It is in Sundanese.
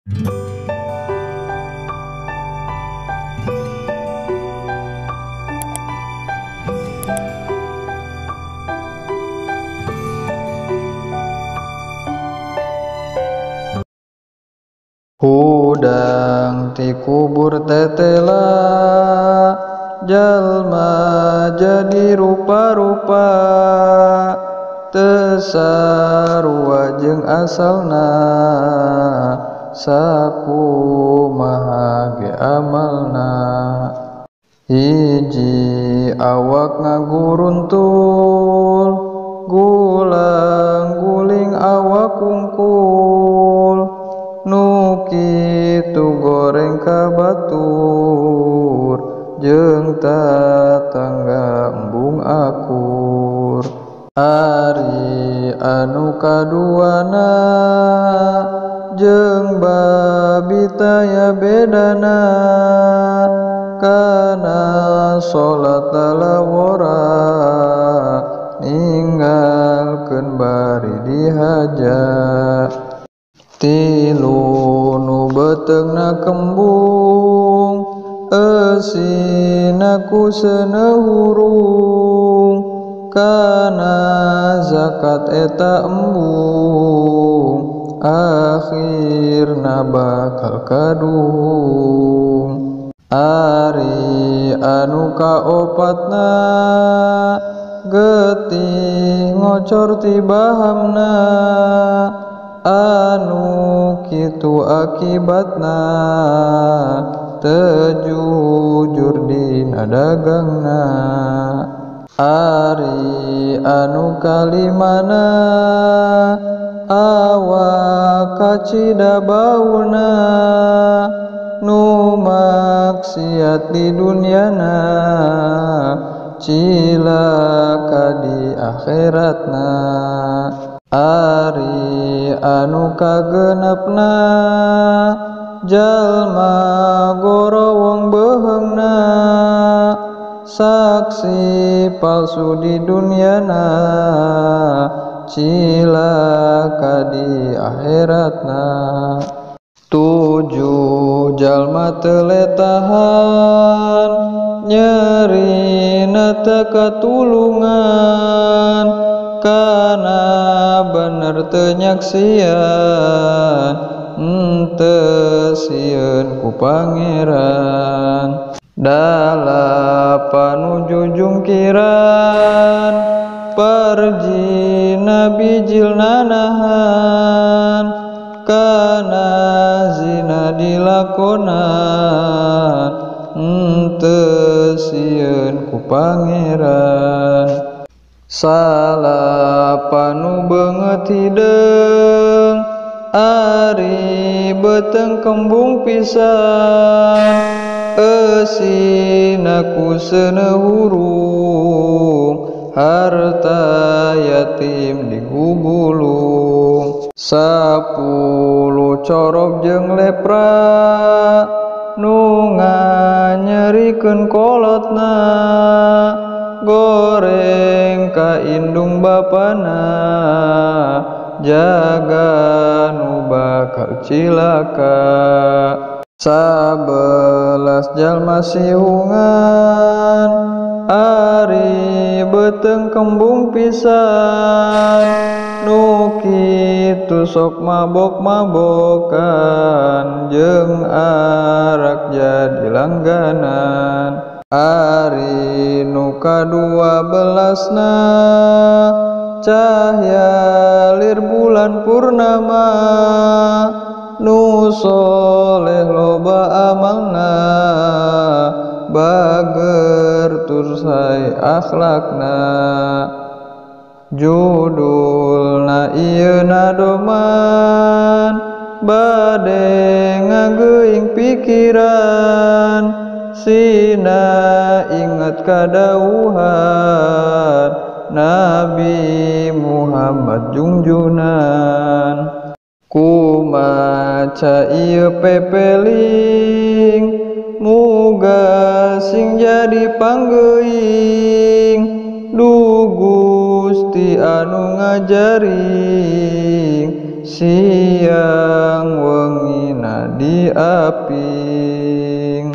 Hudang ti kubur tetela jalma jadi rupa-rupa teu sarua jeung asalna sakumaha ge amalna. Hiji awak ngaguruntul gulang guling awak kungkul nu kitu goreng ka batur jeung tatangga embung akur. Ari anu kaduana jeung babi taya bedana kana salat lalawora ninggalkeun bari dihaja. Tilu nu beuteungna kembung eusina ku seuneu hurung kana zakat eta embung akhirna bakal kaduhung. Ari anu kaopatna getih ngocor ti bahamna anu kitu akibatna teu jujur dina dagangna. Ari anu kalimana awak kacida bauna nu maksiat di dunyana cilaka di akhiratna. Ari anu kagenepna jalma gorowong beuheungna saksi palsu di dunyana cilaka di akhiratna. Tujuh jalma teu letahan nyerina teu katulungan kana bener teu nyaksian henteu sieun ku pangeran. Dalapan nu jujungkiran parjina bijil nanahan kana zina dilakonan henteu sieun ku pangeran. Salapan nu beungeut hideung ari beuteung kembung pisan eusina ku seuneu hurung harta yatim digugulung. 10 corob jeung lepra nu nganyerikeun kolotna goreng ka indung bapana jaga nu bakal cilaka. 11 jalma sihungan ari beuteung kembung pisan nu kitu sok mabok-mabokan jeung arak jadi langganan. Ari nu ka-12na cahya lir bulan purnama nu soleh loba amalna bager tur sae akhlakna. Judulna ieu nadoman bade ngageuing pikiran sina inget kadauhan Nabi Muhammad jungjunan. Kumaca ieu pepeling muga sing jadi panggeuing du Gusti anu ngajaring siang wengi. jadi aping.